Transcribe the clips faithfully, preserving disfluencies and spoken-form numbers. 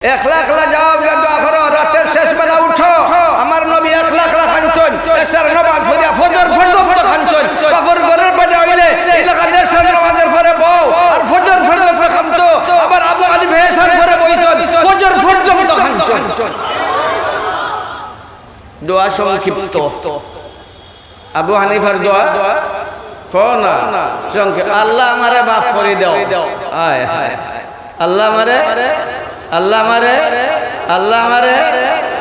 একলা একলা যাও, গিয়া দোয়া করো, রাতের শেষ বেলা উঠো। আমার নবী একলা একলা কানছইন, এশার নামাজ পড়িয়া ফজর পর্যন্ত কানছইন। বাপর ঘরর বেটা অইলে এলাকাত এশার নামাজর পরে বও, আর ফজর পর্যন্ত কানতো। আবার আবু হানিফা এশার পরে বইছইন, ফজর পর্যন্ত কানছইন। দোয়া সংক্ষিপ্ত। আবু হানিফার দোয়া, কও না, সংক্ষেপ, "আল্লাহ আমারে মাফ করি দাও।" হায়, হায়। "আল্লাহ আমারে, আল্লাহ আমারে, আল্লাহ আমারে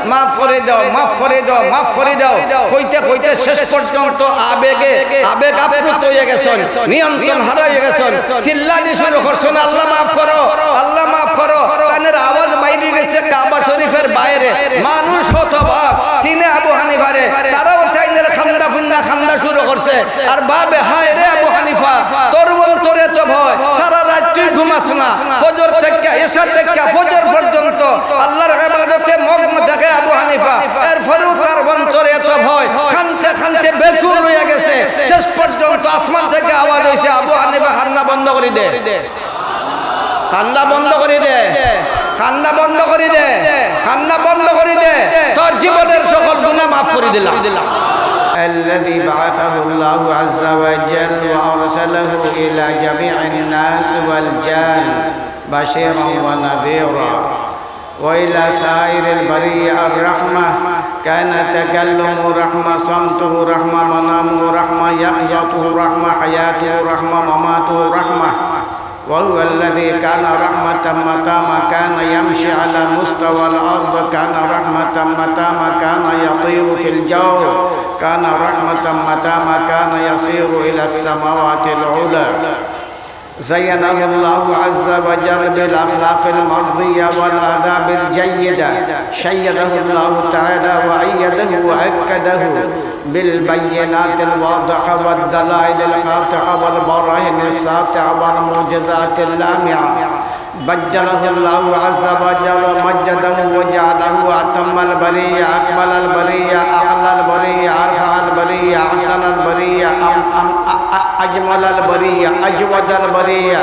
মাফ করি দাও, মাফ করি দাও, মাফ করি দাও।" কইতে কইতে শেষ পর্যন্ত আবেগে, আবেগ আপ্লুত অইয়া গেছইন, নিয়ন্ত্রণ হারাইয়া গেছইন, চিল্লানি শুরু করছইন, "আল্লাহ মাফ করো, আল্লাহ মাফ করো।" তানের আওয়াজ বাইরে গেছে কাবা শরীফের বাইরে। মানুষ হতবাক, চিনে আবু হানিফারে, তারাও তাইনের কান্দা ফুন্দা কান্দা শুরু করছে। আর ভাবে, "হায় রে আবু হানিফা, তোর অন্তরে তো ভয়, সারা রাইত তুই ঘুমাস না, ফজর থাকি, এশা থাকি, ফজর পর্যন্ত আল্লাহর ইবাদতে মগ্ন থাকে আবু হানিফা, এরপরেও তার অন্তরে এত ভয়।" কানতে কানতে বেকুল অইয়া গেছে। শেষ পর্যন্ত আসমান থাকি আওয়াজ অইছে, "আবু হানিফা, কান্না বন্ধ করি দে।" কান্না বন্ধ করি দে, কান্না বন্ধ করি দে, কান্না বন্ধ করি দে। তোর জীবনের সকল গুনাহ মাফ করি দিলাম। الذي بعثه الله عز وجل وأرسله إلى جميع الناس والجان بشيرا ونذيرا. وإلى سائر البرية الرحمة، كان تكلمه رحمة، صمته رحمة، منامه رحمة، يقظته رحمة، حياته رحمة، مماته رحمة. وهو الذي كان رحمة متى ما كان يمشي على مستوى الأرض، كان رحمة متى ما كان يطير في الجو، كان رحمة متى ما كان يصير إلى السماوات العلى. زينه الله عز وجل بالأخلاق المرضية والآداب الجيدة، شيده الله تعالى وأيده وأكده بالبينات الواضحة والدلائل القاطعة والبراهين الساطعة والمعجزات اللامعة. بجله الله عز وجل ومجده وجعله أتم البرية، أكمل البرية، أعلى البرية، أرفع البرية، أحسن البرية، أم-، أم-، أ-، أ-، أجمل البرية، أجود البرية.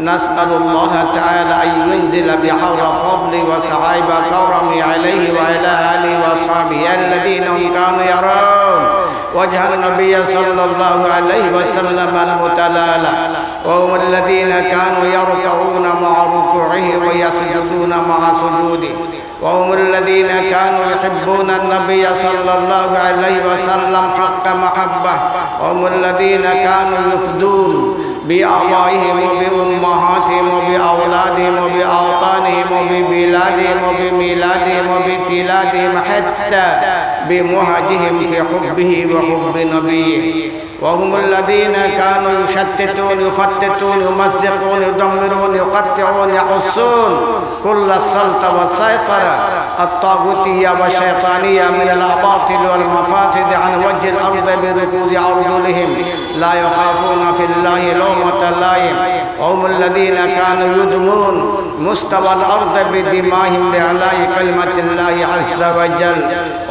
نسأل الله تعالى أن ينزل بحار فضله وسحائب كرمه عليه وعلى آله وأصحابه الذين هم كانوا يرون وجه النبي صلى الله عليه وسلم المتلالى، وهم الذين كانوا يركعون مع ركوعه ويسجدون مع سجوده، وهم الذين كانوا يحبون النبي صلى الله عليه وسلم حق محبة، وهم الذين كانوا يفدون بآبائهم وبأمهاتهم وبأولادهم وبأوطانهم وببلادهم وبميلادهم وبتلادهم حتى بمهجهم في حبه وحب نبيه. وهم الذين كانوا يشتتون، يفتتون، يمزقون، يدمرون، يقطعون، يحصون كل السلطة والسيطرة الطاغوتية والشيطانية من الأباطيل والمفاسد عن وجه الأرض بركوز أرجلهم، لا يخافون في الله لومة لائم. وهم الذين كانوا يدمون مستوى الأرض بدمائهم لإعلاء كلمة الله عز وجل.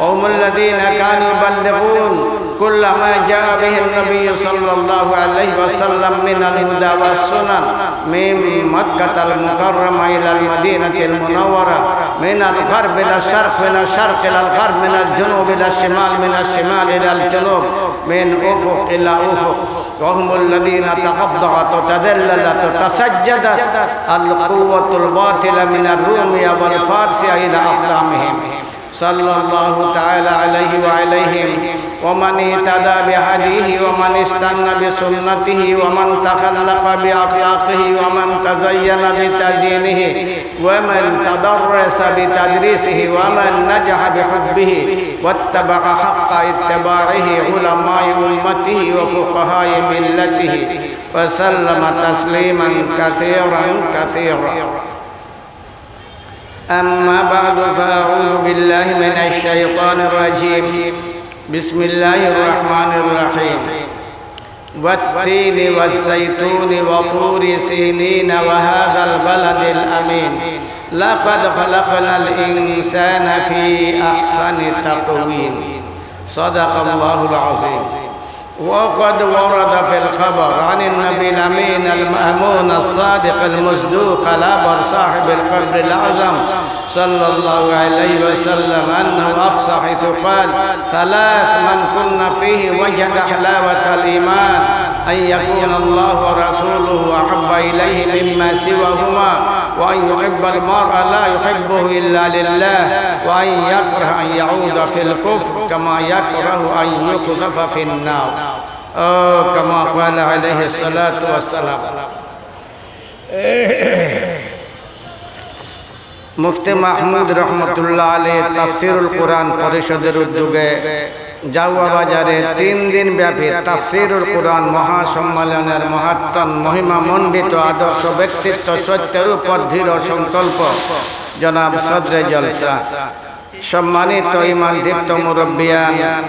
وهم الذين كانوا يبلغون كل ما جاء به النبي صلى الله عليه وسلم من الهدى والسنن من مكة المكرمة إلى المدينة المنورة، من الغرب إلى الشرق، من الشرق إلى الغرب، من الجنوب إلى الشمال، من الشمال إلى الجنوب، من أفق إلى أفق. وهم الذين تقطعت وتذللت وتسجدت القوة الباطلة من الروم والفارس إلى أقدامهم. صلى الله تعالى عليه وعليهم ومن اهتدى بهديه ومن استن بسنته ومن تخلق بأخلاقه ومن تزين بتزيينه ومن تدرس بتدريسه ومن نجح بحبه واتبع حق اتباعه علماء أمته وفقهاء ملته وسلم تسليما كثيرا كثيرا. أما بعد، فأعوذ بالله من الشيطان الرجيم. بسم الله الرحمن الرحيم. والتين والزيتون وطور سينين وهذا البلد الأمين. لقد خلقنا الإنسان في أحسن تقويم. صدق الله العظيم. وقد ورد في الخبر عن النبي الأمين المأمون الصادق المصدوق الأبر صاحب القبر الأعظم صلى الله عليه وسلم أنه أفصح حيث قال: ثلاث من كن فيه وجد حلاوة الإيمان، أن يكون الله ورسوله أحب إليه مما سواهما، وأن يحب المرء لا يحبه إلا لله، وأن يكره أن يعود في الكفر كما يكره أن يقذف في النار. أو كما قال عليه الصلاة والسلام. মুফতি মাহমুদ রহমতুল্লাহ আলী তাফসিরুল কোরআন পরিষদের উদ্যোগে জাউয়া বাজারে তিন দিন ব্যাপী তাফসিরুল কোরআন মহাসম্মেলনের মহাত্তম মহিমা মণ্ডিত আদর্শ ব্যক্তিত্ব সত্যের উপর দৃঢ় সংকল্প জনাব সদরে জলসা, সম্মানিত ইমান দীপ্ত মুরব্বিয়ান,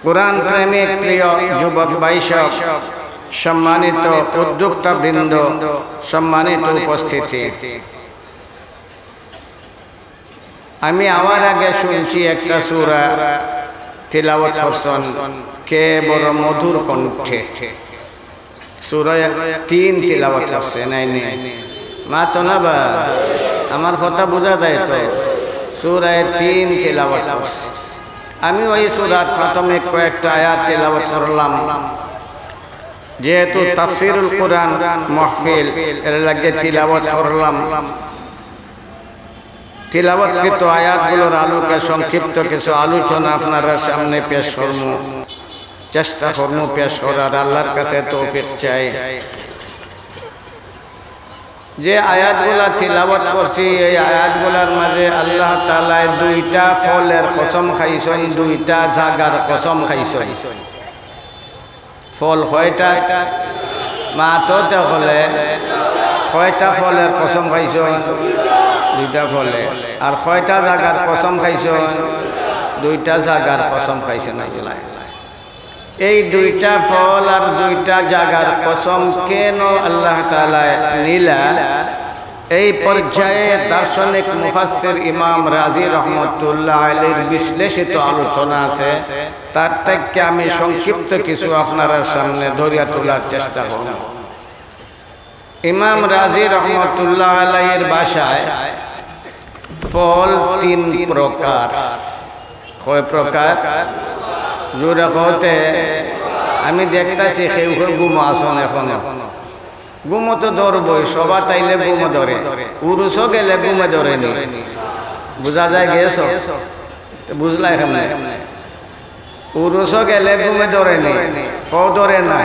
কোরআন প্রেমিক প্রিয় যুবক ভাইসব, সম্মানিত উদ্যোক্তা বৃন্দ, সম্মানিত উপস্থিতি, আমি আমার আগে শুনছি একটা সূরা তিলাওয়াত করছন, কে বড় মধুর কণ্ঠে। সূরা তিন তিলাওয়াত করছে, নাইনি? মাতো না বা? আমার কথা বুঝা যায় তো? সূরা তিন তিলাওয়াত করছে। আমি ওই সূরার প্রাথমিক কয়েকটা আয়াত তিলাওয়াত করলাম, যেহেতু তাফসিরুল কোরআন মাহফিল, এর লাগি তিলাওয়াত করলাম। তিলাওয়াতকৃত আয়াতগুলোর আলোকে সংক্ষিপ্ত কিছু আলোচনা আপনারার সামনে পেশ করমু, চেষ্টা করমু পেশ করার, আল্লাহর কাছে তৌফিক চাই। যে আয়াতগুলা তিলাওয়াত করছি, এই আয়াতগুলার মাঝে আল্লাহ তাআলায় দুইটা ফলের কসম খাইছইন, দুইটা জাগার কসম খাইছইন। ফল কয়টা? মাতো তে কইলে কয়টা ফলের কসম খাইছইন? দুইটা ফলে। আর কয়টা জাগার কসম খাইছইন? দুইটা জাগার কসম খাইছইন আল্লায়। এই দুইটা ফল আর দুইটা জাগার কসম কেন আল্লাহ তাআলায় নিলা? এই পর্যায়ে দার্শনিক মুফাসসির ইমাম রাজি রহমতুল্লাহ আলাইহির বিশ্লেষিত আলোচনা আছে, তার থেকে আমি সংক্ষিপ্ত কিছু আপনারার সামনে ধরিয়া তোলার চেষ্টা করব। ইমাম রাজি রহমতুল্লাহ আলাইহির ভাষায় ফল তিন প্রকার। কয় প্রকার? জোরে কওতে আমি দেখতাছি কেউ কেউ ঘুমো আছইন এখনো। ঘুমো তো ধরবই, সভাত আইলে ঘুমো ধরে, উরুসো গেলে ঘুমে ধরে নি। বুঝা যায় গেছো? তো বুঝলা এখানে? উরুসো গেলে ঘুমে ধরে নি, কও ধরে না।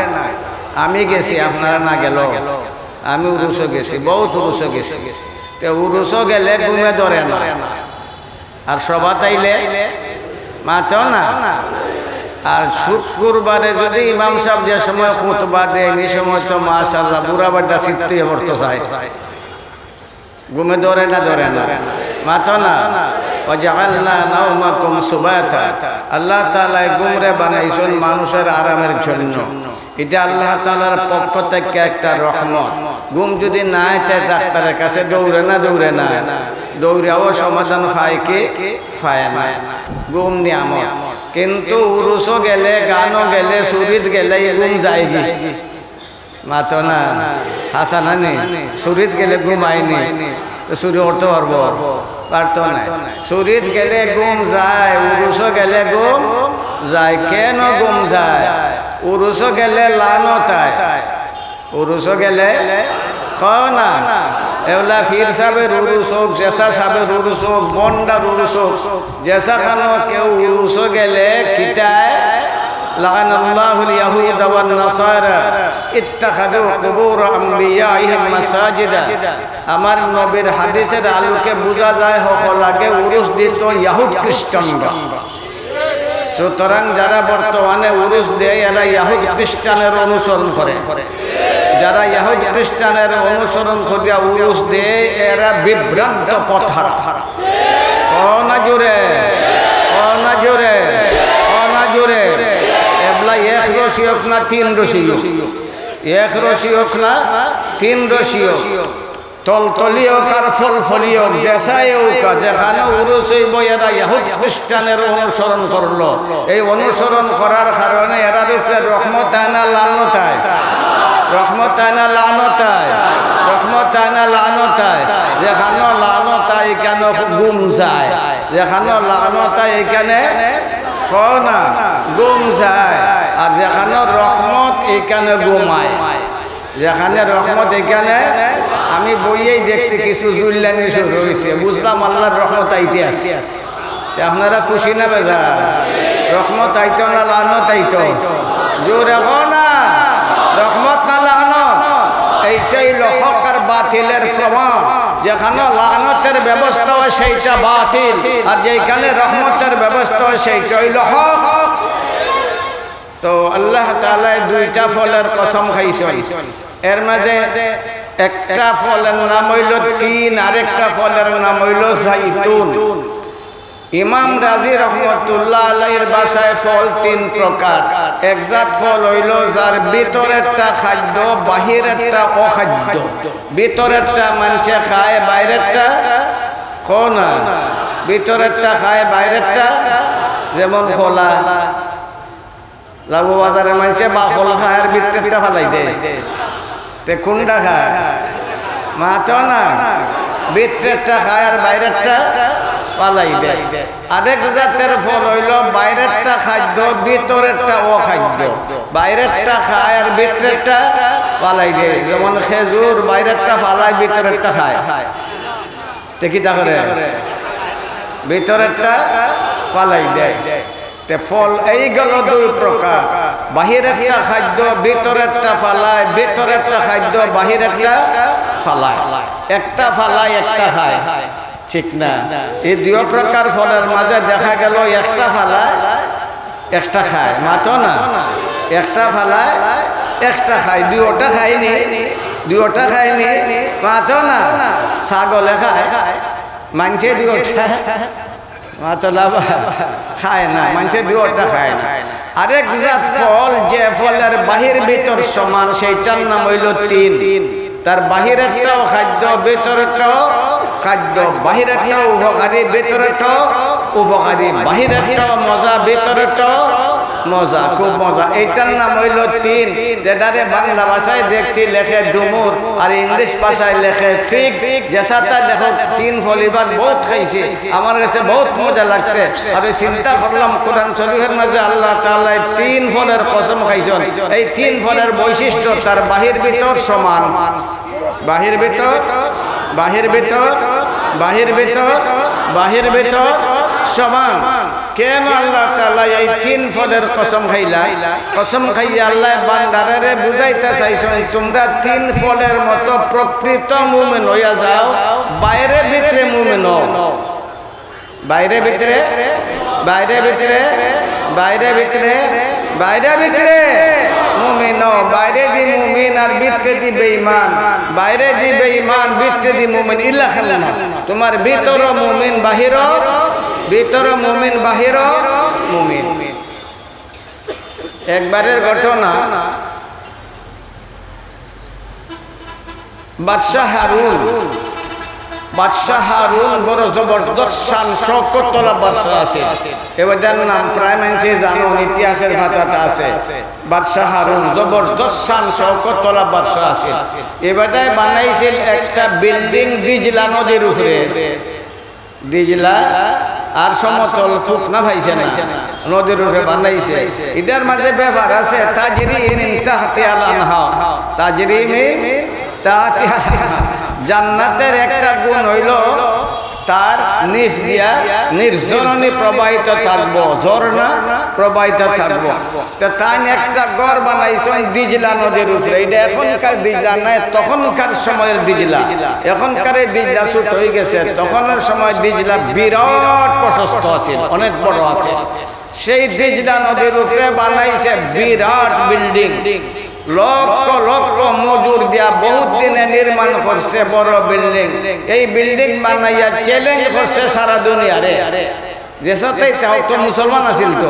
আমি গেছি, আপনারা না গেলেও। আমি উরুসো গেছি, বহুত উরুসো গেছি। তে উরুসো গেলে ঘুমে ধরে না। আর সভাত আইলে মাতো না। আর শুক্রবারে যদি ইমাম সাব যে সময় খুতবা দেইন, ই সময় তো মাশাআল্লাহ বুড়া বাড্ডা সিত্তুয়ে পড়তো চায়। ঘুমে ধরে না, ধরে না? মাতো না। "ওয়াজাআলনা নাওমাকুম সুবাতা।" আল্লাহ তাআলায় ঘুমরে বানাইছইন মানুষের আরামের জন্য। ইটা আল্লাহ তাআলার পক্ষ থেকে একটা রহমত। ঘুম যদি না আয়, তে ডাক্তারের কাছে দৌড়ে না, দৌড়ে না? দৌড়াও সমাধান পায় কি? পায় না। ঘুম নিয়ামত। কিন্তু উরুসো গেলে, গানো গেলে, চুরিত গেলে ই ঘুম যায়গি? মাতো না, হাছা নানি? চুরিত গেলে ঘুম আয়নি, তো চুরি করতো পারবো? পারতো নায়। চুরিত গেলে ঘুম যায়, উরুসো গেলে ঘুম যায়। কেন ঘুম যায়? উরুসো গেলে লানত আয়। উরুসো গেলে, কও না, এগুলা পীর সাবের উরুস অউক, জেসা সাবের উরুস অউক, বন্ডার উরুস অউক, জেসা খানো কেউ উরুসো গেলে কিতায়, লাআনাল্লাহুল ইয়াহুদা ওয়ান নাসারা ইত্তাখাযু কুবুর আম্বিয়াইহিম মাসাজিদা। আমার নবীর হাদিসের আলোকে বুঝা যায়, হকল আগে উরুস দিত ইয়াহুদ খ্রিস্টানরা। সুতরাং যারা বর্তমানে উরুস দেয়, এরা ইয়াহুদ খ্রিস্টানের অনুসরণ করে। যারা ইয়াহুদ খ্রিস্টানের অনুসরণ করিয়া উরুস দেয়, এরা বিভ্রান্ত পথহারা। কও না জোরে, কও না জোরে, কও না জোরে। এবলা এক রশি অউক না তিন রশি অউক, এক রশি অউক না তিন রশি অউক, তলতলি অউক আর ফলফলি অউক, যেসাই অউক, যেখানো উরুস অইবো, এরা ইহুদ খ্রিস্টানের অনুসরণ করলো। এই অনুসরণ করার কারণে এরার উপরে রহমত আয় না লানত আয়? রহমত আয় না লানত আয়? রহমত আয় না লানত আয়? যেখানো লানত আয়, ইখানো গুম যায়। যেখানো লানত আয়, ইখানো, কও না, গুম যায়। আর যেখানো রহমত, ইখানো গুমায়। যেখানো রহমত, ইখানো। আমি বইয়াউ দেখছি, কিছু জুল্লানি শুরু অইছে, বুঝলাম আল্লার রহমত আইতে আছে। তে আপনারা খুশি না বেজার? রহমত আইতো না লানত আইতো? জোরে কও না, রহমত না লানত? এইটাই অইলো হক আর বাতিলের প্রমাণ। যেখানো লানতের ব্যবস্থা অয়, সেইটা বাতিল, আর যেইখানো রহমতের ব্যবস্থা অয়, সেইটা অইলো হক। তো আল্লাহ তাআলায় দুইটা ফলের কসম খাইছইন। এর মাঝে একটা ফলের নাম অইলো তিন, আরেকটা ফলের নাম অইলো জাইতুন। ইমাম রাজি রহমতুল্লাহ আলাইহির ভাষায় ফল তিন প্রকার। এক জাত ফল অইলো যার ভিতরেরটা খাদ্য, বাহিরেরটা অখাদ্য। ভিতরেরটা মানষে খায়, বাইরেরটা, কও না, ভিতরেরটা খায়, বাইরেরটা, যেমন কলা। লাবু বাজারে মানষে বাকল খায় আর ভিতরেরটা ফালাই দেয়। তে কুনটা খায়? মাতো না। ভিতরেরটা খায় আর বাইরেরটা ফালাই দেয়। আরেক জাতের ফল অইলো বাইরেরটা খাদ্য, ভিতরেরটা অখাদ্য। বাইরেরটা খায় আর ভিতরেরটা ফালাই দেয়। যেমন খেজুর, বাইরেরটা ফালায়, ভিতরেরটা খায়। তে কিতা করে? ভিতরেরটা ফালাই দেয়। তে ফল অইগেলো দুই প্রকার, বাহিরেরটা খাদ্য, ভিতরেরটা ফালায়, ভিতরেরটা খাদ্য, বাহিরেরটা ফালায়। একটা ফালায়, একটা খায়, ঠিক না? এই দুই প্রকার ফলের মাঝে দেখা গেলো একটা ফালায়, একটা খায়, মাতো না। একটা ফালায়, একটা খায়, দুইওটা খায়নি, দুইওটা খায়নি, মাতো না। ছাগলে খায়, মানষে দুইওটা, মাতো না বা, খায় না, মানষে দুইওটা খায় না। আরেক জাত ফল, যে ফলের বাহির ভিতর সমান, সেইটার নাম অইলো তিন। তার বাহিরেরটাও খাদ্য, ভিতরেরটাও খাদ্য, বাহিরেরটাও উপকারী, ভিতরেরটাও উপকারী, বাহিরেরটাও মজা, ভিতরেরটাও মজা, খুব মজা। এইটার নাম অইলো তিন, যেটারে বাংলা ভাষায় দেখছি লেখে ডুমুর, আর ইংলিশ ভাষায় লেখে ফিগ। যেসাতা লেখক তিন ফল ইবার বউত খাইছি, আমার গেছে বউত মজা লাগছে। আর ওই চিন্তা করলাম, কোরআন শরীফের মাঝে আল্লাহ তাআলায় তিন ফলের কসম খাইছইন। এই তিন ফলের বৈশিষ্ট্য তার বাহির ভিতর সমান, বাহির ভিতর, বাহির ভিতর, বাহির ভিতর, বাহির ভিতর সমান। কেন আল্লাহ তাআলায় এই তিন ফলের কসম খাইলা? কসম খাইয়া আল্লায় বান্দারে বুঝাইতা চাইছইন, তুমরা তিন ফলের মতো প্রকৃত মুমিন অইয়া যাও, বাইরে ভিতরে মুমিন অও। বাইরে ভিতরে, বাইরে ভিতরে, বাইরে ভিতরে, বাইরে ভিতরে মুমিন অও, বাইরেদি মুমিন আর ভিতরেদি বেঈমান, বাইরেদি বেঈমান, ভিতরেদি মুমিন, ইলা খেল না। তুমার ভিতরও মুমিন, বাহিরও, ভিতরও মুমিন, বাহিরও মুমিন। একবারের ঘটনা, বাদশা হারুন, বাদশা হারুন বড় জবরদস্ত শান শওকতওয়ালা বাদশা আছিল। এবাটার নাম প্রায় মানষে জানইন, ইতিহাসের পাতাত আছে। বাদশা হারুন জবরদস্ত শান শওকতওয়ালা বাদশা আছিল। এবাটায় বানাইছিল একটা বিল্ডিং দিজলা নদীর উপরে। দিজলা আর সমতল ফুকনা পাইছে না, নদীর উপরে বানাইছে। ইটার মাঝে ব্যাপার আছে, তাজরি মিন তাহতিহাল আনহার, তাজরি মিন তাহতিহাল আনহার। জান্নাতের একটা গুণ অইলো, তার নিচ দিয়া নির্ঝরণী প্রবাহিত থাকবো, ঝর্ণা প্রবাহিত থাকবো। তে তাইন একটা ঘর বানাইছইন দিজলা নদীর উপরে। ইটা এখনকার দিজলা নায়, তখনকার সময়ের দিজলা। এখনকার এই দিজলা ছোট অইগেছে, তখনর সময় দিজলা বিরাট প্রশস্ত আছিল, অনেক বড় আছিল। সেই দিজলা নদীর উপরে বানাইছে বিরাট বিল্ডিং, লক্ষ লক্ষ মজুর দিয়া বহুত দিনে নির্মাণ করছে বড় বিল্ডিং। এই বিল্ডিং বানাইয়া চ্যালেঞ্জ করছে সারা দুনিয়ারে। যেসাতাই তাও তো মুসলমান আছিল তো,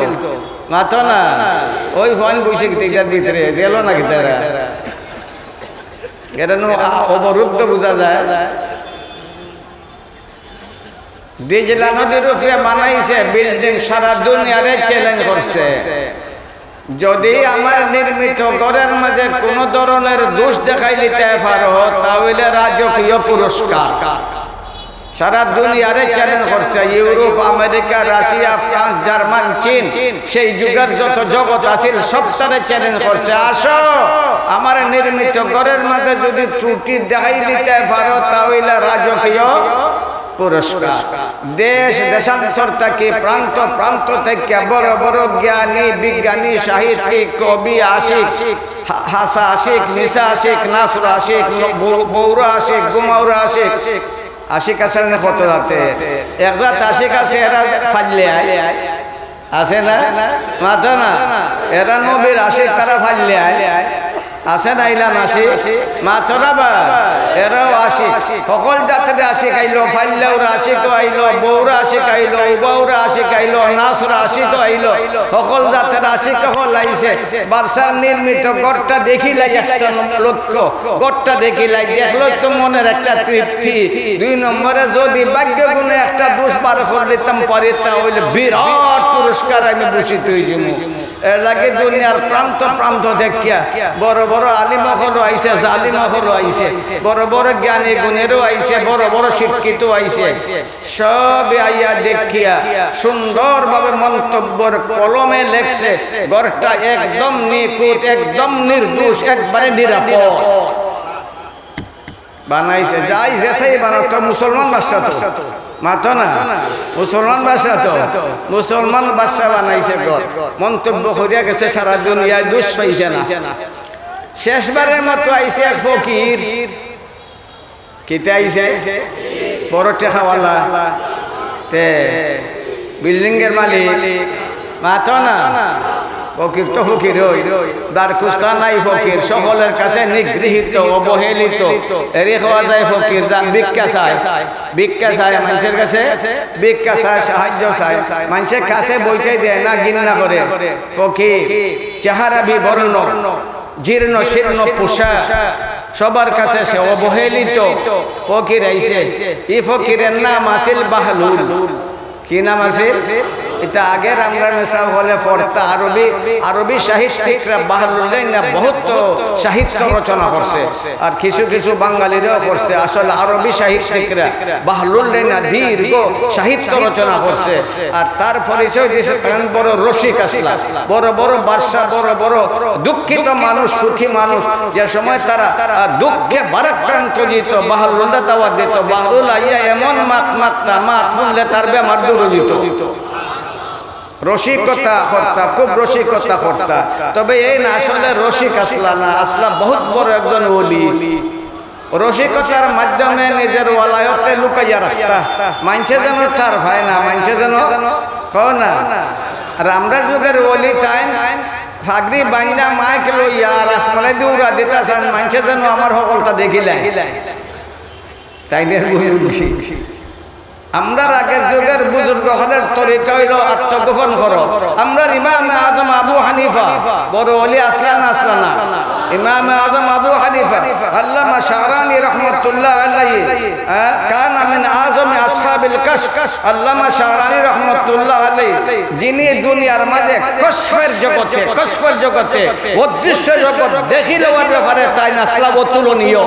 মাতো না। ওই ফোন বইছে কিতা ইটার ভিতরে, জেলো না কিতারা। এরা নু আ-, অবরুদ্ধ বুঝা যায়। দিজলা নদীর উপরে বানাইছে বিল্ডিং, সারা দুনিয়ারে চ্যালেঞ্জ করছে। যদি আমার নির্মিত ঘরের মাঝে কোনো ধরনের দোষ দেখাই দিতে পারো, তা অইলে রাজকীয় পুরস্কার। সারা দুনিয়ারে চ্যালেঞ্জ করছে, Europe, America, Russia, France, German, চীন, সেই যুগের যত জগৎ আছিল, সবটারে চ্যালেঞ্জ করছে। আসো, আমার নির্মিত ঘরের মাঝে যদি ত্রুটি দেখাই দিতে পারো, তা অইলে রাজকীয় পুরস্কার। দেশ দেশান্তর থাকি, প্রান্ত প্রান্ত থাকি বড় বড় জ্ঞানী, বিজ্ঞানী, সাহিত্যিক, কবি, আশিক, হা-, হাসা আশিক, মিছা আশিক, নাসুরা আশিক, বৌ-, বৌরা আশিক, গুমাউরা আশিক, আশিক আছে না কত জাতের? এক জাত আশিক আছে, এরা ফাল্লে আয়। আছে না? মাতো না। এরা নবীর আশিক, তারা ফাল্লে আয়। আছে না ইলান আশিক? মাতো না বা। এরাও আশিক। হকল জাতের আশিক আইলো, ফাল্লাউরা আশিক আইলো, বৌরা আশিক আইলো, উবাউরা আশিক আইলো, নাসুরা আশিক আইলো। হকল জাতের আশিক হকল আইছে। বাদশার নির্মিত ঘরটা দেখিলাই একটা লক্ষ্য। ঘরটা দেখিলাই, দেখলো তো মনের একটা তৃপ্তি। দুই নম্বরে যদি ভাগ্য গুণে একটা দোষ বার করি দিতাম পারি, তা অইলে বিরাট পুরস্কার আমি ভূষিত অইযিমু। এর লাগি দুনিয়ার প্রান্ত প্রান্ত দেখিয়া বড় বড় আলিম অকল আইছে, জালিম অকল আইছে, বড় বড় জ্ঞানী গুণীরও আইছে, বড় বড় শিক্ষিত আইছে। সবে আইয়া দেখিয়া সুন্দরভাবে মন্তব্যর কলমে লেখছে, ঘরটা একদম নিখুঁত, একদম নির্দোষ, একবারে নিরাপদ বানাইছে। যাই যেসাই বানাও, তো মুসলমান বাদশা তো, মাতো না, মুসলমান বাদশা তো, মুসলমান বাদশা বানাইছে ঘর। মন্তব্য করিয়া গেছে, সারা দুনিয়ায় দোষ পাইছে না। শেষবারের মতো আইছে এক ফকির, কিতা আইছে? বড় টেকাওয়ালা। তে বিল্ডিংয়ের মালিক। মাতো না। ফকির তো ফকির অই। দারকুস্তা নাই ফকির। সকলের কাছে নিগৃহীত, অবহেলিত। এরে কওয়া যায় ফকির, যা ভিক্ষা চায়। ভিক্ষা চায় মানষের কাছে। ভিক্ষা চায়, সাহায্য চায়। মানষের কাছে বইতে দেয় না, ঘিন্না করে। ফকির, চেহারা বিবর্ণ। জীর্ণ শীর্ণ পোশাক, সবার কাছে সে অবহেলিত ফকির আইছে। ই ফকিরের নাম আছিল বাহলুল। কি নাম আছিল? ইটা আগের আমরা মেসাব হলে পড়তা। আরবি, আরবি সাহিত্যিকরা বাহলুল না বহুত সাহিত্য রচনা করছে, আর কিছু কিছু বাঙালিরাও করছে। আসলে আরবি সাহিত্যিকরা বাহলুল না দীর্ঘ সাহিত্য রচনা করছে। আর তার পরিচয় দিছে, তান বড় রসিক আছলা, বড় বড় বাদশা, বড় বড় দুঃখিত মানুষ, সুখী মানুষ, যে সময় তারা, আহ, দুঃখে ভারাক্রান্ত অইতো, বাহলুলরে দাওয়াত দিতো। বাহলুল আইয়া এমন মাত মাততা, মাত হুনলে তার বেমার দূর অইতো। রসিকতা করতা, খুব রসিকতা করতা। তবে এই না, আসলে রসিক আছলা না, আছলা বহুত বড় একজন ওলি। রসিকতার মাধ্যমে নিজের ওয়ালায়তে লুকাইয়া রাখতা, মানষে যেন টের পায় না, মানষে যেন, কও না। আর আমরার যুগের ওলি তাইন পাগড়ি বান্ধা মাইক লইয়া আর আসমানে দি উড়া দিতা চাইন, মানষে যেন আমার হকলতা দেখিলায়। তাইন এর বুজুর্গি। আমরার আগের যুগের বুজুর্গ অকলর তরিকা অইলো আত্মগোপন করো। আমরার ইমামে আজম আবু হানিফা বড় ওলি আছলা না আছলা না? ইমামে আজম আবু হানিফা, আল্লামা শাহরানি রহমতুল্লাহ আলাইহি, আহ, কানা মিন আজমি আসহাবিল কাশফ। আল্লামা শাহরানি রহমতুল্লাহ আলাইহি, যিনি দুনিয়ার মাঝে কশফের জগতে, কশফের জগতে, অদৃশ্য জগৎ দেখিলার ব্যাপারে তাইন আছলা অতুলনীয়।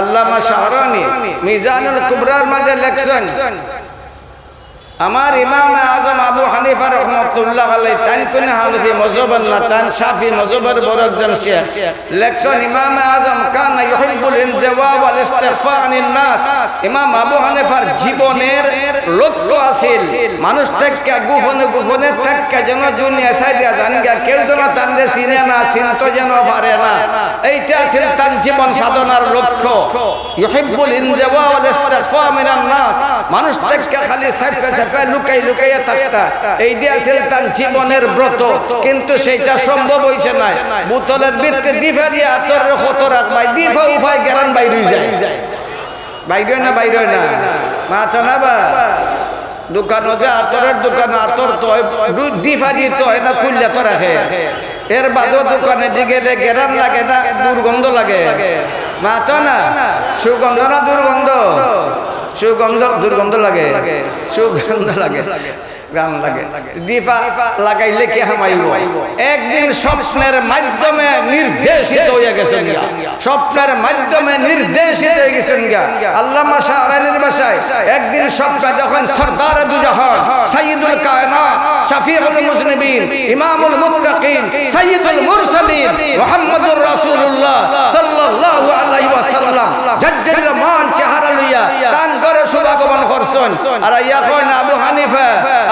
আল্লামা শাহরানি মিজানুল কুবরার মাঝে লেখছইন, আমার ইমামে আজম আবু হানিফা রহমতুল্লাহ আলাইহি, তাইন কুনো হানাফি মজহবর না, তাইন শাফি মজহবর বড় একজন শেখ। লেখছইন, ইমামে আজম কানা ইউহিব্বুল ইনজিওয়া ওয়াল ইস্তিখফা আনিন নাস। ইমাম আবু হানিফার জীবনের লক্ষ্য আছিল মানুষ থাকি গোপনে গোপনে থাকি যেন দুনিয়া ছাড়িয়া যাইন গিয়া, কেউ যেন তানরে চিনে না, চিনতে যেন পারে না। এইটা আছিল তান জীবন সাধনার লক্ষ্য। ইউহিব্বুল ইনজিওয়া ওয়াল ইস্তিখফা মিনান নাস। মানুষ থাকি খালি ছাপিয়া ছাপিয়া লুকাই লুকাইয়া থাকতা। এইটা আছিল তান জীবনের ব্রত। কিন্তু সেইটা সম্ভব অইছে না। বোতলের ভিতরে ডিফা দিয়া আতররে কত রাখবায়, ডিফা উফায় গেরান বাইর অই যায়। বাইর অয় না, বাইর অয় না? মাতো না বা? দোকানো যে আতরর দোকানো আতর থয়, ডু-, ডিফা দি থয় না, খুলিয়া তো রাখে। এর বাদেও দোকানেদি গেলে গেরান লাগে না দুর্গন্ধ লাগে? মাতো না। সুগন্ধ না দুর্গন্ধ? সুগন্ধ, দুর্গন্ধ লাগে। সুগন্ধ লাগে, গান লাগে। ডিফা লাগাইলে কি হামাইব? একদিন স্বপ্নের মাধ্যমে নির্দেশিত হইয়া গেছইন গিয়া। স্বপ্নের মাধ্যমে নির্দেশিত হইয়া গেছইন গিয়া। আল্লামা শাহরানির ভাষায়, একদিন স্বপ্নে যখন সরদার দুজাহান, সাইয়্যিদুল কায়নাত, শাফিউল মুজনিবিন, ইমামুল মুত্তাকিন, সাইয়্যিদুল মুরসালিন মুহাম্মদুর রাসূলুল্লাহ সাল্লাল্লাহু আলাইহি ওয়াসাল্লাম জাজ্জাল্যমান চেহারা লইয়া তান ঘরে শুভাগমন করছইন। আর আইয়া কইন, "আবু হানিফা,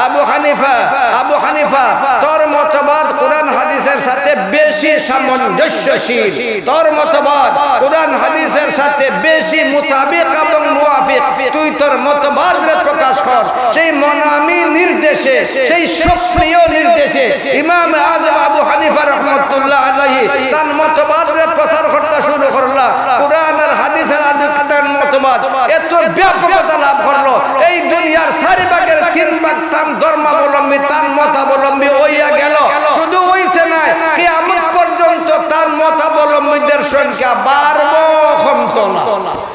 আবু হানিফা, আবু হানিফা, তোর মতবাদ কোরআন হাদিসের সাথে বেশি সামঞ্জস্যশীল।" তোর মতবাদ কোরআন হাদিসের সাথে বেশি মুতাবিক এবং মুয়াফিক। তুই তোর মতবাদরে প্রকাশ কর। সেই মনামী নির্দেশে, সেই স্বপ্নীয় নির্দেশে ইমাম আজম আবু হানিফা রহমতুল্লাহ আলাইহি তান মতবাদরে প্রচার করতে শুরু করলা। কোরআন আর হাদিসের আলোকে তান মতবাদ এত ব্যাপকতা লাভ করলো, এই দুনিয়ার চারি ভাগের তিন ভাগ তান ধর্মাবলম্বী, তান মতাবলম্বী হইয়া গেল। শুধু হইছে না, কিয়ামত পর্যন্ত তান মতাবলম্বীদের সংখ্যা বাড়বো, কমতো না।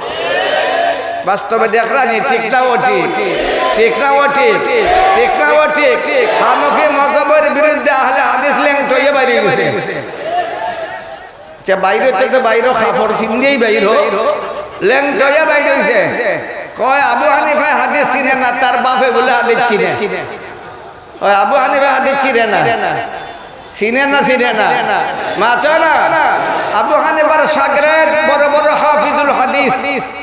বাস্তবে দেখরানি, ঠিক না ও ঠিক? ঠিক না ও ঠিক? ঠিক না ও ঠিক? হানাফি মজহবর বিরুদ্ধে আহলে হাদিস লেংটা অইয়া বাইর অইগেছে। আচ্ছা, বাইর অইতে তো বাইর অ, কাপড় পিন্দিয়াউ বাইর অ, লেংটা অইয়া বাইর অইছে। কয়, "আবু হানিফায় হাদিস চিনে না, তার বাপে বুলে হাদিস চিনে।" ওই আবু হানিফায় হাদিস চিনে না, চিনে না, চিনে না। মাতো না। আবু হানিফার শাগরেদ বড় বড় হাফিজুল হাদিস।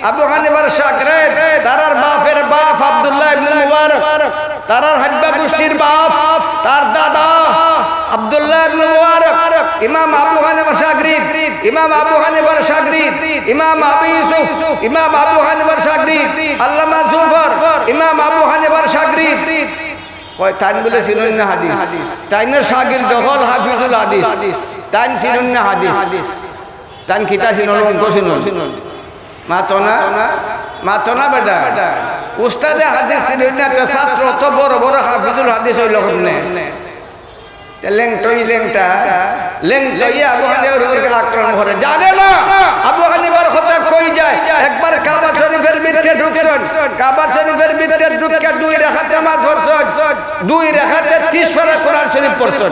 আবু হানিফার শাগরেদ, তারার বাপের বাপ আব্দুল্লাহ ইবনে মুবারক, তারার হাব্বা গোষ্ঠীর বাপ, তার দাদা আব্দুল্লাহ ইবনে মুবারক, ইমাম আবু হানিফার শাগরিদ, ইমাম আবু হানিফার শাগরিদ, ইমাম আবু ইউসুফ, ইমাম আবু হানিফার শাগরিদ, আল্লামা জুফর, ইমাম আবু হানিফার শাগরিদ। কয়, "তাইন বুলে চিনইন না হাদিস।" তাইনর শাগরিদ অকল হাফিজুল হাদিস, তাইন চিনইন না হাদিস। তাইন কিতা চিনইন? অঙ্ক চিনইন? মাতো না, মাতো না বেটা। উস্তাদে হাদিস চিনইন না, তে ছাত্র অত বড় বড় হাফিজুল হাদিস অইলো কেমনে? তে লেংটা অই লেংটা, লেংটা অইয়া আবু হানিফার উপরে আক্রমণ করে। জানে না আবু হানিফার কথা কই যায়। একবার কাবা শরীফের ভিতরে ঢুকছইন, কাবা শরীফের ভিতরে ঢুকিয়া দুই রাকাত নামাজ পড়ছইন, দুই রাকাতে তিরিশ পারা কোরআন শরীফ পড়ছইন।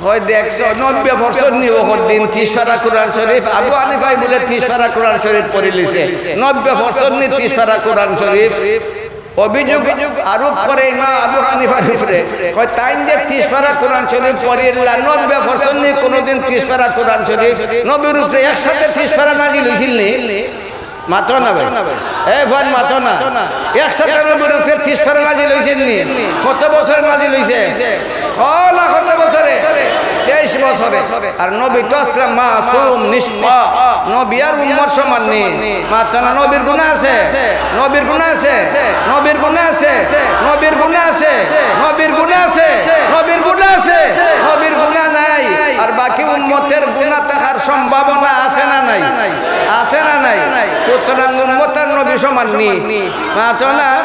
কয়, "দেখছো, নবীয়ে পড়ছইন নি অউ দিন তিরিশ পারা কোরআন শরীফ?" আবু হানিফায় বুলে তিরিশ পারা কোরআন শরীফ পড়িলিছে। নবীয়ে পড়ছইন নি তিরিশ পারা কোরআন শরীফ? অভিযোগ আরোপ করে ইমাম আবু হানিফার উপরে। কয়, "তাইন যে তিরিশ পারা কোরআন শরীফ পড়িলা, নবীয়ে পড়ছইন নি কুনুদিন তিরিশ পারা কোরআন শরীফ? নবীর উপরে একসাথে তিরিশ পারা নাজিল অইছিল নি?" মাতো না ভাই। এ ভাই, মাতো না। একসাথে নবীর উপরে তিরিশ পারা নাজিল অইছে নি? কত বছরে নাজিল অইছে? কও না কত বছরে? তেইশ বছরে। আর নবী তো আছলা মাসুম, নিষ্পাপ। নবী আর উম্মত সমান নি। মাতো না, নবীর গুনা আছে, নবীর গুনা আছে, নবীর গুনা আছে, নবীর গুনা আছে, নবীর গুনা আছে, নবীর গুনা আছে, নবীর গুনা নাই। আর বাকি উম্মতের গুনা থাকার সম্ভাবনা আছে না নাই? আছে না নাই? সুতরাং উম্মত আর নবী সমান নি। মাতো না।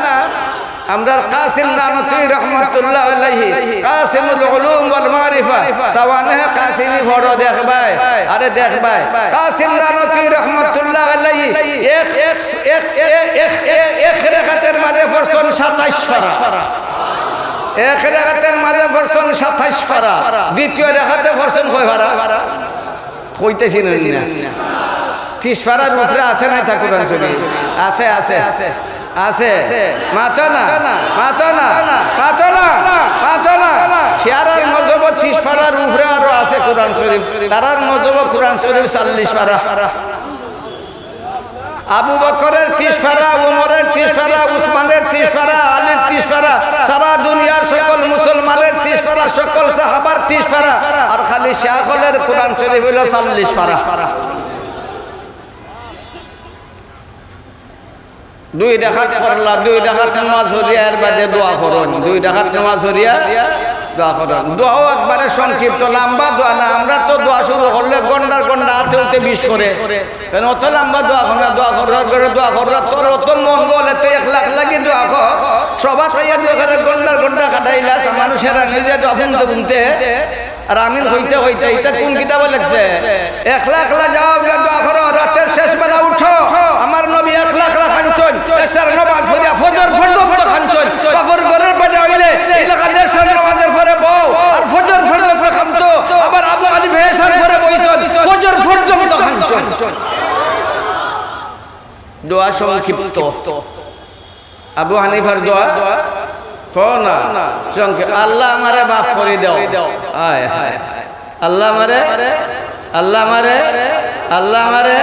আমরার কাসিম নানুতুই রহমতুল্লাহ আলাইহি, কাসিমুল উলুম ওয়াল মারিফা, সাওয়ানেহে কাসিমি পড়ো দেখবায়, আরে দেখবায়। কাসিম নানুতুই রহমতুল্লাহ আলাইহি এক, এক, এক, এক, এক, এক রেকাতের মাঝে পড়ছইন সাতাইশ পারা। এক রেকাতের মাঝে পড়ছইন সাতাইশ পারা। দ্বিতীয় রেকাতে পড়ছইন কয় পারা? কইতাছি না, না। তিরিশ পারার উপরে আছে নাই তা কোরআন শরীফ? আছে, আছে, আছে। মাতো না, মাতো না, মাতো না, মাতো না। শিয়ারার মজহবো তিরিশ পারার উপরে আরো আছে কোরআন শরীফ। তারার মজহবো কোরআন শরীফ চল্লিশ পারা। আবু বকরের তিরিশ পারা, উমরের তিরিশ পারা, উসমানের তিরিশ পারা, আলীর তিরিশ পারা, সারা দুনিয়ার সকল মুসলমানের তিরিশ পারা, সকল সাহাবার তিরিশ পারা, আর খালি শাহ অকলের কোরআন শরীফ অইলো চল্লিশ পারা। দুই রাকাত পড়লা, দুই রাকাত নামাজ পড়িয়া এর বাদে দোয়া করইন, দুই রাকাত নামাজ পড়িয়া দোয়া করইন। দোয়াও একবারে সংক্ষিপ্ত, লম্বা দোয়া না। আমরা তো দোয়া শুরু করলে ঘন্টার ঘন্টা আতে উতে বিষ করে। কেনে অত লম্বা দোয়া করো না, দোয়া করো, দোয়া করো, তোর অত মন গলে তো এক লাখ লাগি দোয়া কর। সভাত আইয়া দুইখানে ঘন্টার ঘন্টা কাটাইলা, মানুষেরা নিজে দোয়া হুনতে হুনতে, আর আমিন কইতে কইতে, ইতা কুন কিতাবো লেখছে? একলা একলা যাও গিয়া দোয়া করো, রাতের শেষ বেলা উঠো। আমার নবী একলা একলা কানছইন, এশার নামাজ পড়িয়া ফজর পর্যন্ত কানছইন। বাপর ঘরর বেটা অইলে এলাকা এশার নামাজর পরে বও, আর ফজর পর্যন্ত কানতো। আবার আবু হানিফা এশার পরে বইছইন, ফজর পর্যন্ত কানছইন। দোয়া সংক্ষিপ্ত। আবু হানিফার দোয়া, কও না, সংক্ষেপ, "আল্লাহ আমারে মাফ করি দেও।" হায়, হায়, হায়। "আল্লাহ আমারে, আল্লাহ আমারে, আল্লাহ আমারে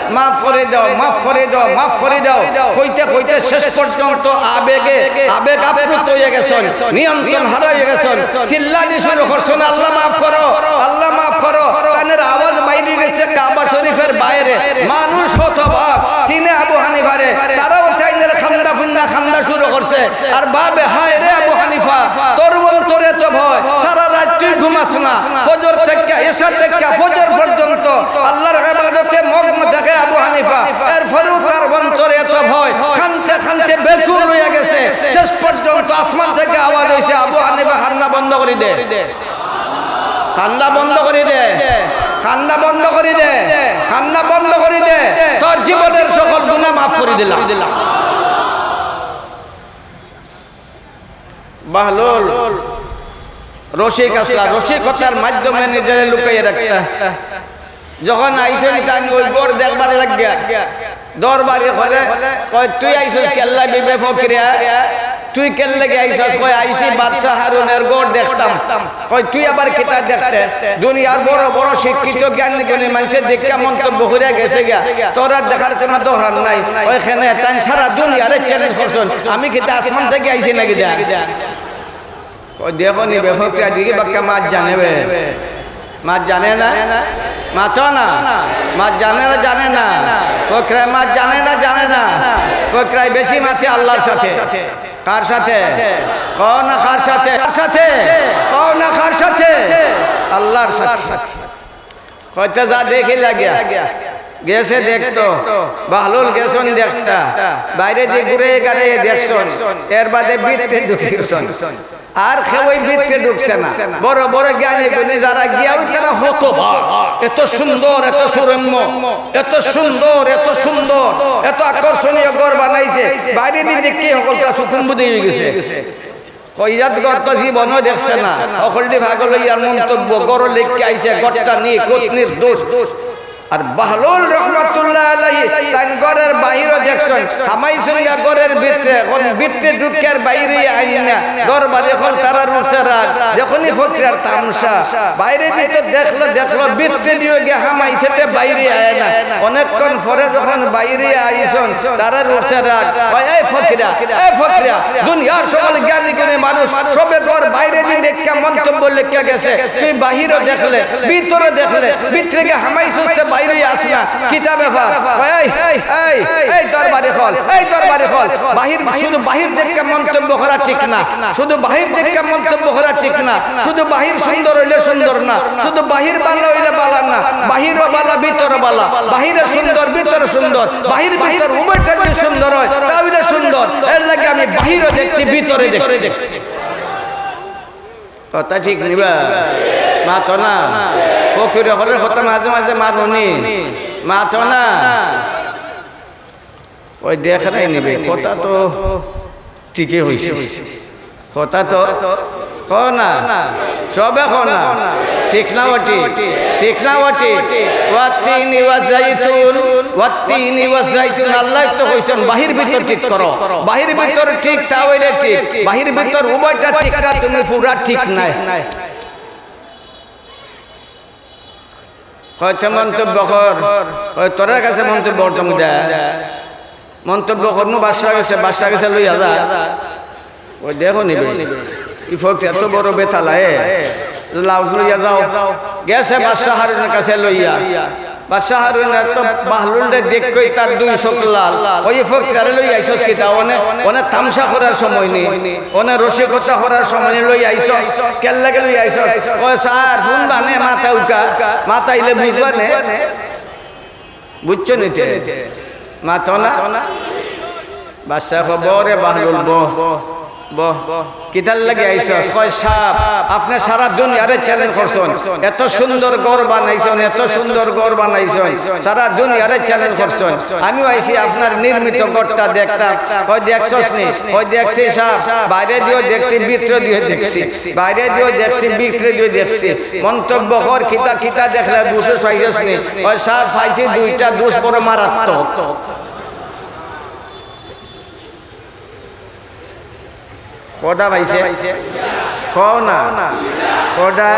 মাফ করি দেও, মাফ করি দেও, মাফ করি দেও।" কইতে কইতে শেষ পর্যন্ত আবেগে, আবেগ আপ্লুত অইয়া গেছইন, নিয়ন্ত্রণ হারাইয়া গেছইন। চিল্লানি শুরু করছইন, "আল্লাহ মাফ করো, আল্লাহ মাফ করো।" তানের আওয়াজ বাইরে গেছে কাবা শরীফের বাইরে। মানুষ হতবাক, চিনে আবু হানিফারে। তারাও তাইনের কান্দা ফুন্দা কান্দা শুরু করছে। আর ভাবে, "হায় রে আবু হানিফা, তোর অন্তরে তো ভয়, সারা রাইত তুই ঘুমাস না, ফজর থাকি, এশা থাকি, ফজর পর্যন্ত আল্লাহর ইবাদতে মগ্ন থাকে আবু হানিফা, এরপরেও তার অন্তরে এত ভয়।" কানতে কানতে বেকুল অইয়া গেছে। শেষ পর্যন্ত আসমান থাকি আওয়াজ অইছে, "আবু হানিফা, কান্না বন্ধ করি দে।" কান্না বন্ধ করি দে, কান্না বন্ধ করি দে, কান্না বন্ধ করি দে। তোর জীবনের সকল গুনাহ মাফ করি দিলাম। বাহলুল রসিক আছলা, রসিকতার মাধ্যমে নিজেরে লুকাইয়া রাখতা। যখন আইছইন, তাইন ওই ঘর দেখবার লাগিয়া দরবারি করে, কয়, "তুই আইছস কেল্লা বিবে ফকিরা? তুই কেল্লাগি আইছস?" কয়, "আইছি বাদশা হারুনের ঘর দেখতাম।" কয়, "তুই আবার কিতা দেখতে? দুনিয়ার বড় বড় শিক্ষিত জ্ঞানী গুণী মানষে দেখিয়া মন্তব্য করিয়া গেছে গিয়া, তোর আর দেখার কোনো দরকার নাই।" কয়, "কেনে?" তাইন সারা দুনিয়ারে challenge করছইন, "আমি কিতা আসমান থাকি আইছি নাকি দা?" কয়, "দেখো নি বে ফকিরা, দেখি বাক্কা মাত জানে বে। মাত জানে না? মাতো না। মাত জানে না, জানে না। ফকিরায় মাত জানে না, জানে না। ফকিরায় বেশি মাতে আল্লাহর সাথে।" কার সাথে? কও না কার সাথে? কার সাথে? কও না কার সাথে? আল্লাহর সাথে। কইতে যা দেখি লাগিয়া। গেছে দেখতো। বাহলুল গেছইন দেখতা। বাইরেদি ঘুরে গাড়ে দেখছইন। এর বাদে ভিতরে ঢুকি গেছইন। আর কেউ ওই ভিতরে ঢুকছে না। বড় বড় জ্ঞানী গুণী যারা গিয়া, ওই তারা হতবাক। এত সুন্দর, এত সুরম্য, এত সুন্দর, এত সুন্দর, এত আকর্ষণীয় ঘর বানাইছে। বাইরেদি দেখি হকলতা চুকুম্বুদি অইগেছে। কইয়াত ঘর তো জীবনও দেখছে না। হকলটি পাগল অইয়ার মন্তব্য, ঘর লেখকে আইছে, ঘরটা নিখুঁত নির্দোষ। আর বাহলুল রহমতুল্লাহ আলাইহি তাইন ঘরের বাহিরও দেখছইন, হামাইছইন গিয়া ঘরের ভিতরে, অখন ভিতরে ঢুকিয়ার বাইরে আইন না। দরবারি অকল তারার উপরে রাগ, দেখো নি ফকিরার তামশা। বাইরেদি তো দেখলো, দেখলো, ভিতরেদিও গিয়া হামাইছে, তে বাইরে আয় না। অনেকক্ষণ পরে যখন বাইরে আইছইন, তারার উপরে রাগ। কয়, "এই ফকিরা, এই ফকিরা, দুনিয়ার সকল জ্ঞানী গুণী মানুষ, সবে ঘর বাইরেদি দেখিয়া মন্তব্য লেখিয়া গেছে, তুই বাহিরও দেখলে, ভিতরে দেখলে, ভিতরে গিয়া হামাইছস, তে বাইরে আস না, কিতা ব্যাপার?" কয়, "এই, এই, এই দরবারি অকল, এই দরবারি অকল, বাহির, শুধু বাহির দেখিয়া মন্তব্য করা ঠিক না।" শুধু বাহির দেখিয়া মন্তব্য করা ঠিক না। শুধু বাহির সুন্দর অইলে সুন্দর না, শুধু বাহির ভালা অইলে ভালা না, বাহিরও ভালা, ভিতরও ভালা। বাহিরে সুন্দর, ভিতরে সুন্দর, বাহির ভিতর উভয়টা যদি সুন্দর অয়, তা অইলে সুন্দর। এর লাগি আমি বাহিরও দেখছি, ভিতরে দেখছি। কথা ঠিক নি বা? মাতো না। ফকির অকলর কথা মাঝে মাঝে মাতো নি, মাতো না। ওই দেখরায় নি বে, কথা তো ঠিকই অইছে। কথা তো কও না, সবে কও না। ঠিক না ওটি? ঠিক না ওটি? ওয়াত্তিনি ওয়াজ্জাইতুন, ওয়াত্তিনি ওয়াজ্জাইতুন। আল্লায় তো কইছইন, "বাহির ভিতর ঠিক করো।" বাহির ভিতর ঠিক, তা অইলে ঠিক। বাহির ভিতর উভয়টা ঠিক না, তুমি পুরা ঠিক নায়। কয়, "তে মন্তব্য কর।" কয়, "তোরার গেছে মন্তব্য করতাম দে।" মন্তব্য করমু বাদশার গেছে, বাদশার গেছে লইয়া যা। ওই দেখো নি বে, ই ফকির এত বড় বেতালা, এ লাউক লইয়া যাও। গেছে বাদশা হারুনর গেছে লইয়া। বাদশা হারুন এত বাহলুলরে দেখি তার দুই চোখ লাল। ওই ফকিরারে লইয়া আইছস কিতা? অনে, অনে তামশা করার সময় নি, অনে রসিকতা করার সময় নি, লইয়া আইছস। কেল্লাগি লইয়া আইছস? কয়, "স্যার, হুনবা নে, মাতাউক্কা, মাতাইলে বুঝবা নে।" বুঝছো নি তে? মাতো না? বাদশায় কয়, "বও রে বাহলুল, বও।" কিতার লাগি আইছস? কয়, "সাব, আপনে সারা দুনিয়ারে চ্যালেঞ্জ করছইন, এত সুন্দর ঘর বানাইছইন, এত সুন্দর ঘর বানাইছইন, সারা দুনিয়ারে চ্যালেঞ্জ করছইন, আমিও আইছি আপনার নির্মিত ঘরটা দেখতাম।" কয়, "দেখছস নি?" কয়, "দেখছি সাব, বাইরে দিয়েও দেখছি, ভিতরে দিয়েও দেখছি, বাইরে দিয়েও দেখছি, ভিতরে দিয়েও দেখছি।" মন্তব্য কর, "কিতা কিতা দেখলে, দুষ পাইছস নি?" কয়, "সাব, পাইছি দুইটা দুষ বড় মারাত্মক।" কয়টা পাইছে? কও না। কয়টা?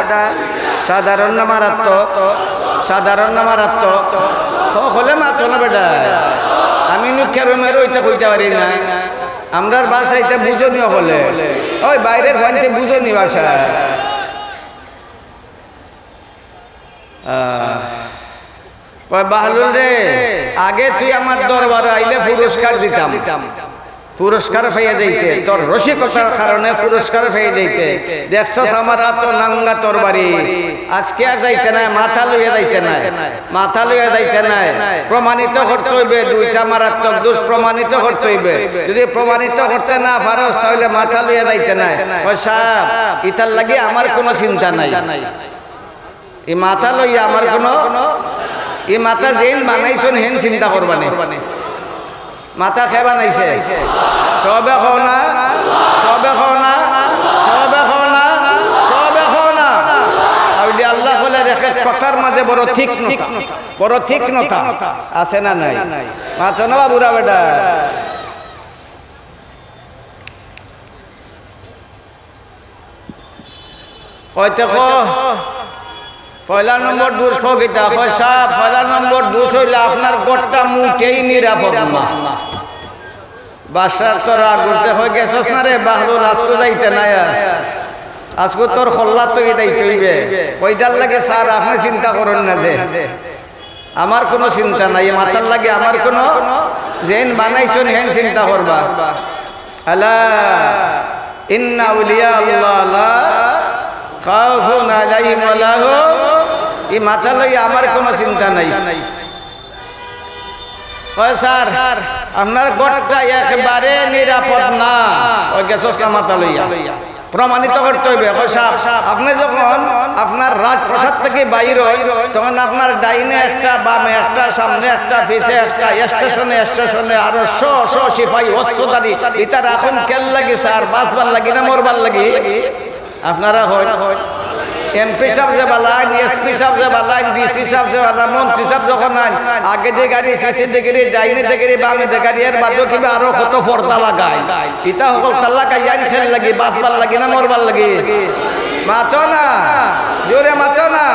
সাধারণ না মারাত্মক? সাধারণ না মারাত্মক? ও, হকলে মাতো না বেটা। আমি নু খেরো মেরো ইতা কইতা পারি না। আমরার ভাষা ইতা বুঝো নি হকলে। ওই বাইরের ফাইনতে বুঝো নি ভাষা। আহ, কয়, "বাহলুল রে, আগে তুই আমার দরবারো আইলে পুরস্কার দিতাম, পুরস্কার পাইয়া যাইতে, তোর রসিকতার কারণে পুরস্কার পাইয়া যাইতে। দেখছস আমার আতো নাঙ্গা তরবারি, আজকে আর যাইতে নায়, মাথা লইয়া যাইতে নায়, মাথা লইয়া যাইতে নায়। প্রমাণিত করতে অইবে, দুইটা মারাত্মক দুষ প্রমাণিত করতে অইবে। যদি প্রমাণিত করতে না পারস, তাইলে মাথা লইয়া যাইতে নায়।" কয়, "সাব, ইতার লাগি আমার কুনু চিন্তা নাই।" ই মাথা লইয়া আমার কুনু, ই মাথা যেইন বানাইছইন হেইন চিন্তা করবা নে। মাথা কে বানাইছে? সবে কও না, সবে কও না, সবে কও না, সবে কও না। আউলিয়া আল্লাহ অকলর এক এক কথার মাঝে বড় তীক্ষ্ণতা, বড় তীক্ষ্ণতা আছে না নাই? মাতো না বাবুরা বেটা। কইতে কো, পয়লা নম্বর দুষ কো কিতা? কয়, "সাব, পয়লা নম্বর দুষ অইলো আপনার ঘরটা মুটেই নিরাপদ না।" বাদশার তো রাগ উঠছে, কয়, "গেছস না রে বাহলুল, আজকু যাইতে নায় আর। আজকু তোর কল্লা তো ইদাই তৈবে।" কয়, "ইটার লাগি স্যার, আপনে চিন্তা করইন না যে।" আমার কুনু চিন্তা নাই, ই মাথার লাগি আমার কুনু, যেইন বানাইছইন হেইন চিন্তা করবা। আলা ইন্না আউলিয়া আল্লাহ লা খাউফুন আলাইহিম ওয়া লা হুম, ই মাথার লাগি আমার কুনু চিন্তা নাই। কয়, "স্যার, আপনার ঘরটা একবারে নিরাপদ না।" ওই গেছস না মাথা লইয়া। প্রমাণিত করতে অইবে। কয়, "সাব, আপনে যখন আপনার রাজপ্রাসাদ থাকি বাইর অইন, তখন আপনার ডাইনে একটা, বামে একটা, সামনে একটা, পিছে একটা, স্টেশনে স্টেশনে আরো শ শ সিপাহী অস্ত্রধারী, ইতা রাখইন কের লাগি স্যার? বাঁচবার লাগি না মরবার লাগি?" আপনারা কইন, এমপি সাব যে বালা আইন, এসপি সাব যে বালা আইন, ডিসি সাব যে বালা, মন্ত্রী সাব যখন আইন, আগেদি গাড়ি, পিছেদি গাড়ি, ডাইনেদি গাড়ি, বামেদি গাড়ি, এর বাদেও কিবা আরো কত পর্দা লাগাইন। ইতা হকলতা লাগাইন কের লাগি? বাঁচবার লাগি না মরবার লাগি? মাতো না, জোরে মাতো না।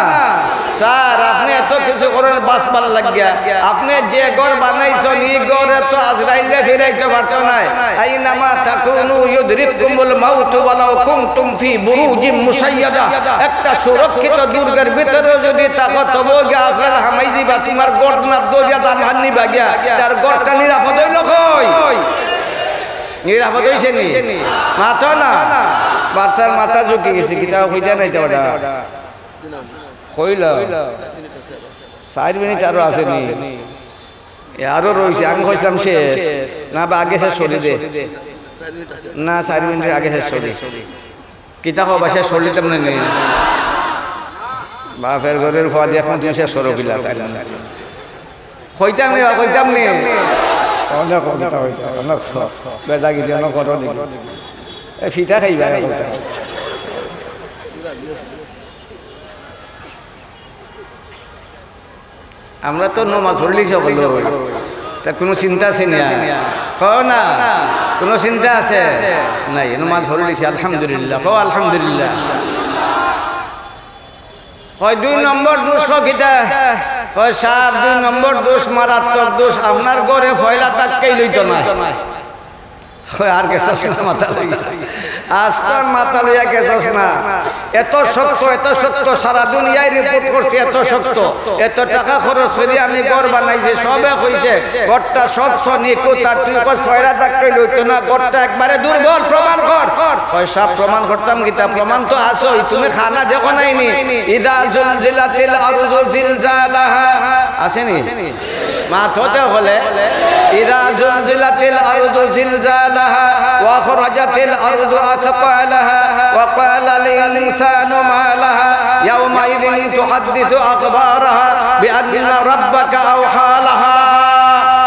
স্যার, আপনে এত কিছু করইন বাঁচবার লাগিয়া। আপনে যে ঘর বানাইছইন, ই ঘরে তো আজরাইলে ফিরাইতে পারতো নায়। আইনামা তাকুনু ইউদরিককুমুল মাউতু ওয়ালাউ কুনতুম ফি বুরুজিম মুশাইয়াদা। একটা সুরক্ষিত দুর্গের ভিতরেও যদি থাকো, তবুও গিয়া আজরাইল হামাই যিবা, তুমার গর্দনাত ধরিয়া টান হান নিবা গিয়া। তার ঘরটা নিরাপদ অইলো কই? নিরাপদ অইছে নি? মাতো না। বাদশার মাথা ঝুঁকি গেছে, কিতা কইতা নায় তো ওটা। কইলা। চাইর মিনিট আরো আছে নি? এ, আরো রইছে, আমি কইছিলাম শেষ। না বা আগে শেষ করি দে। না, চাইর মিনিটের আগে শেষ করি। কিতা কও বা, শেষ করি দিতাম না নি? বাপের ঘরের ফুয়া দিয়া এখন তুমি শেষ করো কিলা, চাইর মিনিট। কইতাম নি বা, কইতাম নি? অনেক কবিতা কইতা, অনেক বেটা গিরি, অনেক করো দেখি। এ, ফিটা খাইবা, এ, কবিতা। আমরা তো নমাজ পড়লি সকল, তা কুনু চিন্তা আছে নি? কও না, কুনু চিন্তা আছে? নাই, নমাজ পড়লিছি, আলহামদুলিল্লাহ, কও আলহামদুলিল্লাহ। কয়, "দুই নম্বর দুষ কও কিতা?" কয়, "সাব, দুই নম্বর দুষ মারাত্মক দুষ, আপনার ঘরে পয়লা ধাক্কাই লইতো না।" কয়, "আর গেছস না মাথা লইয়া? আজকাল মাথা লইয়া গেছস না? এত শক্ত, এত শক্ত, সারা দুনিয়ায় রিপোর্ট করছে, এত শক্ত, এত টাকা খরচ করি আমি ঘর বানাইছি, সবে কইছে ঘরটা শক্ত, নিখুঁত, আর তুই কস পয়লা ধাক্কাই লইতো না, ঘরটা একবারে দুর্বল, প্রমাণ কর।" কয়, "সাব, প্রমাণ করতাম কিতা? প্রমাণ তো আছই, তুমি খানা দেখো নাই নি? ইদা জুলজিলাতিল আরজু জিলজালাহা।" আছে নি? মাত হতে হলে, إذا زلزلت الأرض زلزالها وأخرجت الأرض أثقالها وقال الإنسان ما لها يومئذ تحدث أخبارها بأن ربك أوحى لها।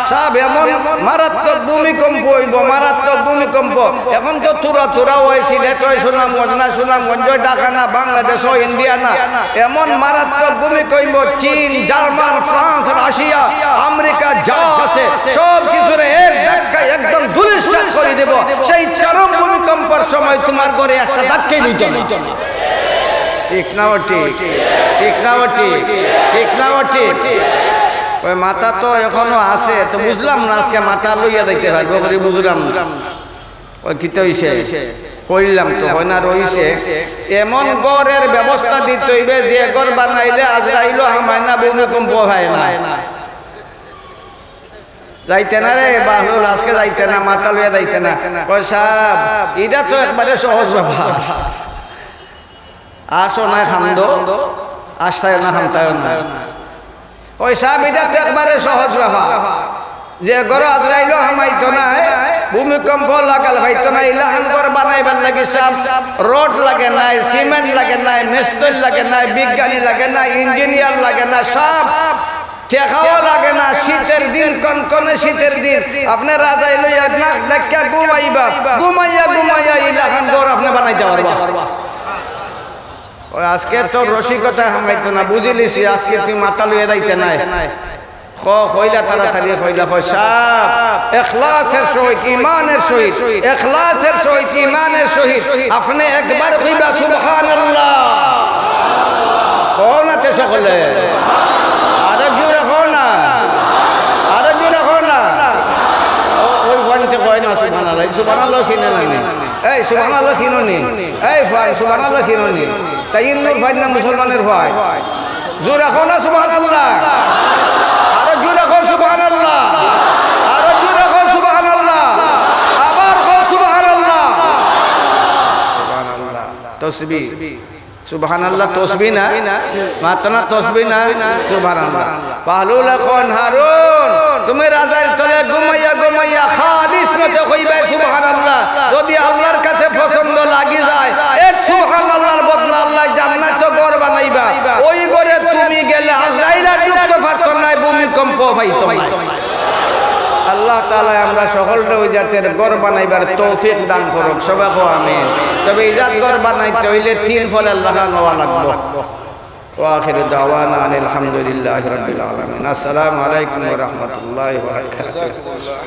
সাব, এমন মারাত্মক ভূমিকম্প অইবো, মারাত্মক ভূমিকম্প। এখন তো থুড়া থুড়া অয়, সিলেট অয়, সুনামগঞ্জ না, সুনামগঞ্জ অয়, ঢাকা না, বাংলাদেশ অয়, ইন্ডিয়া না, এমন মারাত্মক ভূমিকম্প, চীন, জার্মান, ফ্রান্স, রাশিয়া, আমেরিকা যা আছে, সব কিছুরে এক ধাক্কায় একদম ধূলিসাৎ করি দিবো। সেই চরম ভূমিকম্পর সময় তুমার ঘরে একটা ধাক্কাই লইতো না। ঠিক না ও ঠিক? ঠিক না ও ঠিক? ঠিক না ও ঠিক? ওই মাথা তো এখনো আছে, তো বুঝলাম না আজকে মাথা লইয়া যাইতে পারবো করি, বুঝলাম না। ওই কিতা অইছে? কইলাম তো, হয় না রইছে। এমন ঘরের ব্যবস্থা দিতে অইবে যে ঘর বানাইলে আজরাইলও হামায় না, ভূমিকম্প হয় না। যাইতে না রে বাহলুল, আজকে যাইতে না, মাথা লইয়া যাইতে না। কয়, "সাব, ইটা তো একবারে সহজ ব্যাপার।" আসো না খান্দো, আসতায় না খান্তায় না। ওই সাব, ইটা তো একবারে সহজ ব্যাপার। যে ঘরো আজরাইলও হামাইতো নায়, ভূমিকম্প লাগাল পাইতো না, ইলাখান ঘর বানাইবার লাগি সাব, রড লাগে নায়, সিমেন্ট লাগে নায়, মিস্ত্রি লাগে নায়, বিজ্ঞানী লাগে না, ইঞ্জিনিয়ার লাগে না, সাব, টেকাও লাগে না, শীতের দিন, কনকনে শীতের দিন, আপনে রাজাই লইয়া নাক ডাকিয়া ঘুমাইবা, ঘুমাইয়া ঘুমাইয়া ইলাখান ঘর আপনে বানাইতা পারবা। ওই আজকে তো রসিকতা হামাইতো না, বুঝিলিছি, আজকে তুই মাথা লইয়া যাইতে নায়। ক-, কইলা তাড়াতাড়ি কইলা, কয়, "সাব, এখলাসের সহিত, ইমানের সহিত, এখলাসের সহিত, ইমানের সহিত আপনে একবার কইবা সুবহানাল্লাহ।" কও না তে সকলে, আরো জোরে কও না, আরো জোরে কও না। ও-, ওই ফোনতে কয় না সুবহানাল্লাহ, সুবহানাল্লাহ চিনে না নি? এই সুবহানাল্লাহ চিনো নি? এই ফোন সুবহানাল্লাহ চিনো নি? তাই হিন্দুর ভাই না মুসলমানের ভাই? জোরে কও না সুবহানাল্লাহ। আরো জোরে কও সুবহানাল্লাহ। আরো জোরে কও সুবহানাল্লাহ। আবার কও সুবহানাল্লাহ। সুবহানাল্লাহ। তসবিহ। সুবহানাল্লাহ তসবিহ না? মাতো না তসবিহ না? সুবহানাল্লাহ। বাহলুল কইন, "হারুন, তুমি রাজার তলে ঘুমাইয়া ঘুমাইয়া খালিস মতে কইবায় সুবহানাল্লাহ। যদি আল্লাহর কাছে পছন্দ লাগি যায়, এক সুবহানাল্লাহর বদলা আল্লাহ জান্নাতো ঘর বানাইবা। ওই ঘরে তুমি গেলে আজরাইল আর ঢুকতো পারতো নায়, ভূমিকম্প পাইতো নায়।" আল্লাহ তাআলা আমরা সকলরে ওই জাতের ঘর বানাইবার তৌফিক দান করুক। সবাই কও আমিন। তবে এই জাত ঘর বানাইতে অইলে তিন ফলের লাখান অওয়া লাগবো। ওয়া আখিরু দাওয়ানা আনিল হামদুলিল্লাহি রাব্বিল আলামিন। আসসালামু আলাইকুম ওয়া রাহমাতুল্লাহি ওয়া বারাকাতুহু।